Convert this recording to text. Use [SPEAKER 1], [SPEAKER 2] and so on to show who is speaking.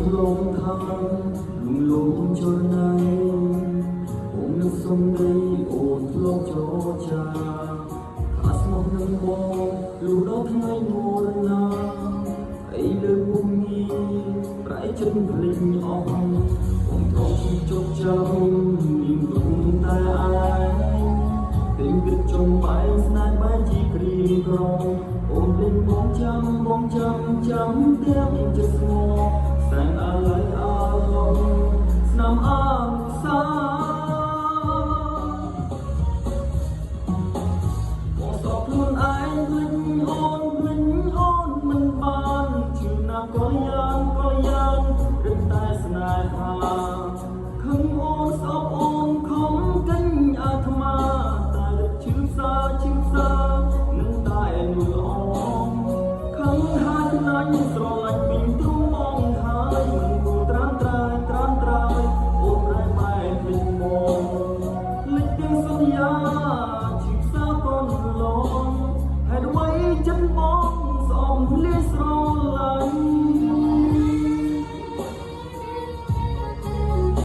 [SPEAKER 1] ធ្លងថាលំលំចរណៃអូននឹងសំដីអូនធ្លាប់ចរចាថាស្មោះនឹងបងលុះដល់ថ្ងៃមរណាអីលើពុំងារប្រែចិត្តភ្លេចអស់បងទ្រាំជោគចាំមានទុំតែឯង ពេលគិតចំបែកស្នេហ៍បែកជាគ្រាក្រអូនលេងបងចាំបងចាំចាំទាំងចិត្តស្ងោសែនអាឡ័យអាឡំស្នាមអង្សាបងសោកខ្លួនឯងភ្លេចអូនភ្លេចអូនមិនបានជឿណាក៏យ៉ាងក៏យ៉ាងរឹតតែស្នេហា